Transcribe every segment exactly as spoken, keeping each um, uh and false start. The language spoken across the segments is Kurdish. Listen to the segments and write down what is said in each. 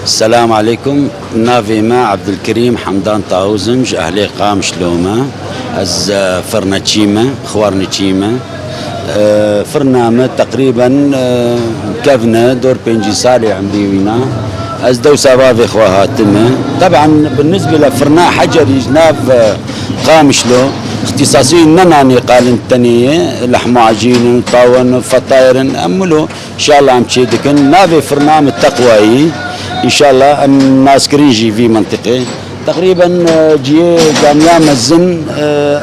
Selam aleykum. Navê me Ebdulkerîm Hemdan Tawûz im, ji ehlê Qamişlo me. Ez, e, firneçî me, xwarnîçî me. E, firna me teqrîben, e, kevne dor pêncî salê emrî wîna. Ez dewsa bavê xwe hatime. Teban bi nisbê le firna hecerî ji nav, e, Qamişlo, îxtîsasî ne nanê qalin tenê ye, lehmacîn in, tawen, fetayr in, em wilo. Înşallah em çê dikin. Navê firna min Teqwayî. Înşallah em naskirin jî vî mintiqê. Teqrîben, e, cihê camiya mezin, e,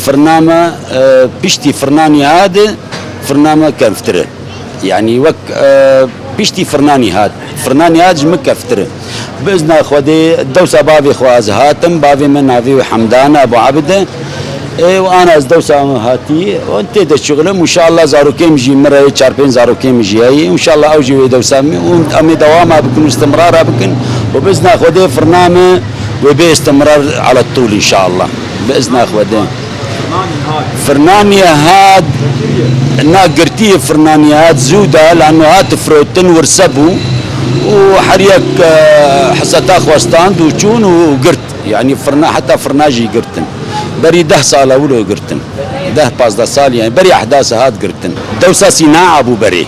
firna me, e, piştî firna Nîhadê, firna me kevtir e. Yanî wek, e, piştî firna Nîhad. Firna Nîhad ji min kevtir e. Bi izna Xwedê dewsa bavê xwe ez hatim. Bavê min navê wî Hemdan Ebû Ebid e. Ê, û ana ez dewsa min hatî, û tê de şixulim, înşallah zarokê min jî min re yê çar pênc zarokê min jî heye, înşallah ew jî wê dewsa min, û em ê dewama bikin û istimrara bikin, û bi izna Xwedê firna me wê bê istimrar ala tûl înşallah. Bi izna Xwedê. Firna Nîhad na girtî ye, firna Nîhad zû da, lano hat firotin wirse bû, û her yek, e, heseta xwe stand û çûn û girt. Yanî firna, heta firna jî girtin. Berî deh sala wilo girtin. Deh pazdeh sal, yanî berî ehdasa hat girtin. Dewsa Sînaa bû berê.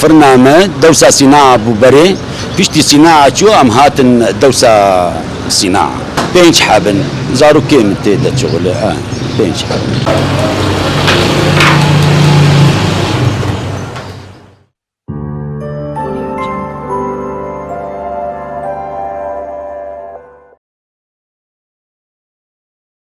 Firna me dewsa Sînaa bû berê. Piştî Sînaa çû, em hatin dewsa Sînaa. Pênc heb in. Zarokê min tê de şixule. Ha, pênc heb in.